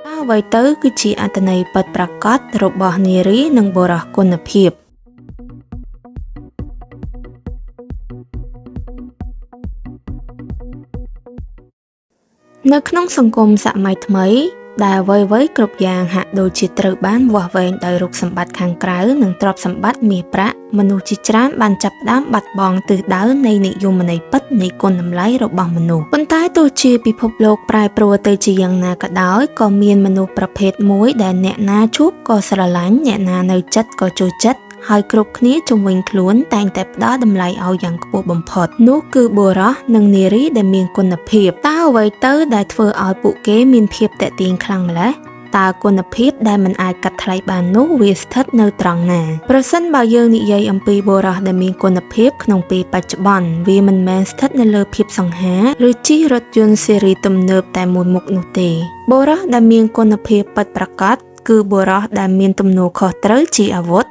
តើអ្វីទៅគឺជាអត្ថន័យពិតប្រាកដរបស់នារីនិងបុរសគុណភាព នៅក្នុងសង្គមសម័យថ្មីដែលអ្វីៗគ្រប់យ៉ាងហាក់ដូចជាត្រូវបានវាស់វែងដោយរូបសម្បត្តិខាងក្រៅនិងទ្រព្យសម្បត្តិមាសប្រាក់មនុស្សជាច្រើនបានចាប់ផ្ដើមបាត់បង់ទិសដៅនៃនិយមន័យពិតនៃគុណតម្លៃរបស់មនុស្សប៉ុន្តែទោះជាពិភពលោកប្រែប្រួលទៅជាយ៉ាងណាក៏ដោយក៏មានមនុស្សប្រភេទមួយដែលអ្នកណាជួបក៏ស្រឡាញ់អ្នកណានៅចិត្តក៏ចូលចិត្តហើយគ្រប់គ្នាជុំវិញខ្លួនតែងតែផ្ដល់តម្លៃឲ្យយ៉ាងខ្ពស់បំផុតនោះគឺបុរសនិងនារីដែលមានគុណភាពតើអ្វីទៅដែលធ្វើឲ្យពួកគេមានភាពទាក់ទាញខ្លាំងម្ល៉េះតើគុណភាពដែលមិនអាចកាត់ថ្លៃបាននោះវាស្ថិតនៅត្រង់ណាប្រសិនបើយើងនិយាយអំពីបុរសដែលមានគុណភាពក្នុងពេលបច្ចុប្បន្នវាមិនមែនស្ថិតនៅលើភាពសង្ហាឬជិះរថយន្តស៊េរីទំនើបតែមួយមុខនោះទេបុរសដែលមានគុណភាពពិតប្រាកដគឺបុរសដែលមានទំនួលខុសត្រូវជាអាវុធ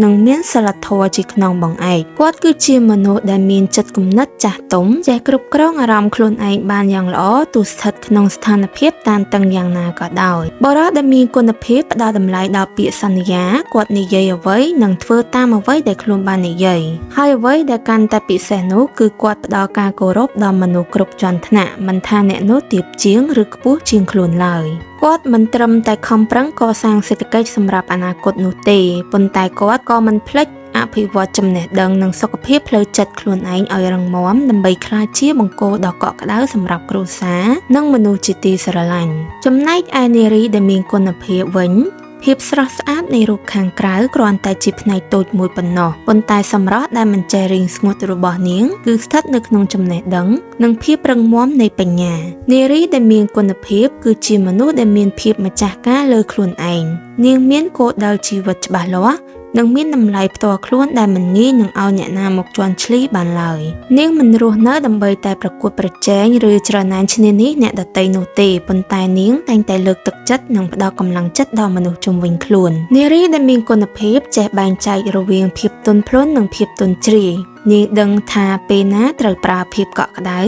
និងមានសិលធម៌ជាខ្នងបង្អែកគាត់គឺជាមនុស្សដែលមានចិត្តគំនិតចាស់ទុំចេះគ្រប់គ្រងអារម្មណ៍ខ្លួនឯងបានយ៉ាងល្អទោះស្ថិតក្នុងស្ថានភាពតានតឹងយ៉ាងណាក៏ដោយបុរសដែលមានគុណភាពផ្ដល់តម្លៃដល់ពាក្យសន្យាគាត់និយាយអ្វីនិងធ្វើតាមអ្វីដែលខ្លួនបាននិយាយហើយអ្វីដែលកាន់តែពិសេសនោះគឺគាត់ផ្ដល់ការគោរពដល់មនុស្សគ្រប់ជាន់ថ្នាក់មិនថាអ្នកនោះទាបជាងឬខ្ពស់ជាងខ្លួនឡើយគាត់មិនត្រឹមតែខំប្រឹងកសាងសេដ្ឋកិច្ចសម្រាប់អនាគតនោះទេប៉ុន្តែគាត់ក៏មិនភ្លេចអភិវឌ្ឍចំណេះដឹងនិងសុខភាពផ្លូវចិត្តខ្លួនឯងឲ្យរឹងមាំដើម្បីក្លាយជាបង្គោលដ៏កក់ក្ដៅសម្រាប់គ្រួសារនិងមនុស្សជាទីស្រឡាញ់ចំណែកឯនារីដែលមានគុណភាពវិញភាពស្រស់ស្អាតនៃរូបខាងក្រៅគ្រាន់តែជាផ្នែកតូចមួយប៉ុណ្ណោះប៉ុន្តែសម្រស់ដែលមិនចេះរីងស្ងួតរបស់នាងគឺស្ថិតនៅក្នុងចំណេះដឹងនិងភាពរឹងមាំនៃបញ្ញានារីដែលមានគុណភាពគឺជាមនុស្សដែលមានភាពម្ចាស់ការលើខ្លួនឯងនាងមានគោលដៅជីវិតច្បាស់លាស់និងមានតម្លៃផ្ទាល់ខ្លួនដែលមិនងាយនឹងឲ្យអ្នកណាមកជាន់ឈ្លីបានឡើយនាងមិនរស់នៅដើម្បីតែប្រកួតប្រជែងឬច្រណែនឈ្នានីសអ្នកដទៃនោះទេប៉ុន្តែនាងតែងតែលើកទឹកចិត្តនិងផ្ដល់កម្លាំងចិត្តដល់មនុស្សជុំវិញខ្លួននារីដែលមានគុណភាពចេះបែងចែករវាងភាពទន់ភ្លន់និងភាពទន់ជ្រាយនាងដឹងថាពេលណាត្រូវប្រើភាពកក់ក្ដៅ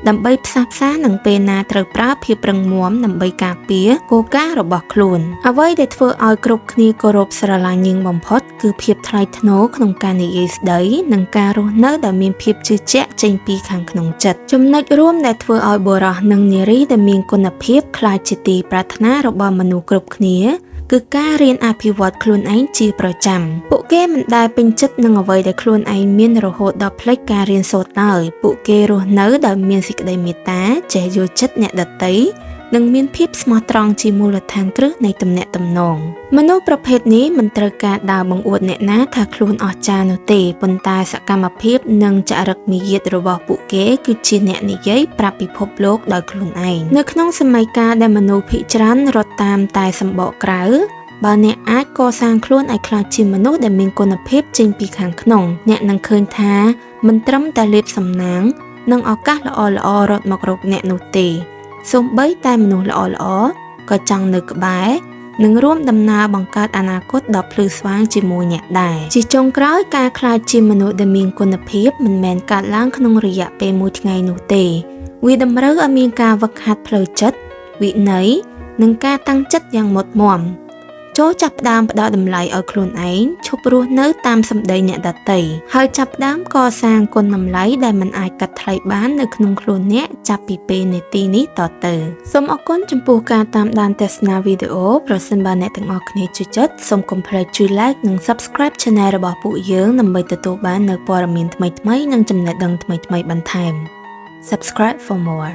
ដើម្បីផ្សះផ្សានិងពេលណាត្រូវប្រើភាពរឹងមាំដើម្បីការពារគោលការណ៍របស់ខ្លួនអ្វីដែលធ្វើឲ្យគ្រប់គ្នាគោរពស្រឡាញ់នាងបំផុតគឺភាពថ្លៃថ្នូរក្នុងការនិយាយស្ដីនិងការរស់នៅដោយមានភាពជឿជាក់ចេញពីខាងក្នុងចិត្តចំណុចរួមដែលធ្វើឲ្យបុរសនិងនារីដែលមានគុណភាពក្លាយជាទីប្រាថ្នារបស់មនុស្សគ្រប់គ្នាគឺការរៀនអភិវឌ្ឍខ្លួនឯងជាប្រចាំពួកគេមិនដែលពេញចិត្តនឹងអ្វីដែលខ្លួនឯងមានរហូតដល់ភ្លេចការរៀនសូត្រឡើយពួកគេរស់នៅដោយមានសេចក្តីមេត្តាចេះយល់ចិត្តអ្នកដទៃនិងមានភាពស្មោះត្រង់ជាមូលដ្ឋានគ្រឹះនៃទំនាក់ទំនងមនុស្សប្រភេទនេះមិនត្រូវការដើរបង្អួតអ្នកណាថាខ្លួនអស្ចារ្យនោះទេប៉ុន្តែសកម្មភាពនិងចរិតមារយាទរបស់ពួកគេគឺជាអ្នកនិយាយប្រាប់ពិភពលោកដោយខ្លួនឯងនៅក្នុងសម័យកាលដែលមនុស្សភាគច្រើនរត់តាមតែសម្បកក្រៅបើអ្នកអាចកសាងខ្លួនឲ្យក្លាយជាមនុស្សដែលមានគុណភាពចេញពីខាងក្នុងអ្នកនឹងឃើញថាមិនត្រឹមតែលាភសំណាងនិងឱកាសល្អៗរត់មករកអ្នកនោះទេសូម្បីតែមនុស្សល្អៗក៏ចង់នៅក្បែរនិងរួមដំណើរបង្កើតអនាគតដ៏ភ្លឺស្វាងជាមួយអ្នកដែរជាចុងក្រោយការក្លាយជាមនុស្សដែលមានគុណភាពមិនមែនកើតឡើងក្នុងរយៈពេលមួយថ្ងៃនោះទេវាតម្រូវឲ្យមានការហ្វឹកហាត់ផ្លូវចិត្តវិន័យនិងការតាំងចិត្តយ៉ាងមុតមមចូលចាប់ផ្ដើមផ្ដល់តម្លៃឲ្យខ្លួនឯងឈប់រស់នៅតាមសម្ដីអ្នកដទៃហើយចាប់ផ្ដើមកសាងគុណតម្លៃដែលមិនអាចកាត់ថ្លៃបាននៅក្នុងខ្លួនអ្នកចាប់ពីពេលនាទីនេះតទៅសូមអរគុណចំពោះការតាមដានទស្សនាវីដេអូប្រសិនបើអ្នកទាំងអស់គ្នាចូលចិត្តសូមកុំភ្លេចជួយ Like និង Subscribe Channel របស់ពួកយើងដើម្បីទទួលបាននូវព័ត៌មានថ្មីៗនិងចំណេះដឹងថ្មីៗបន្ថែម Subscribe for more.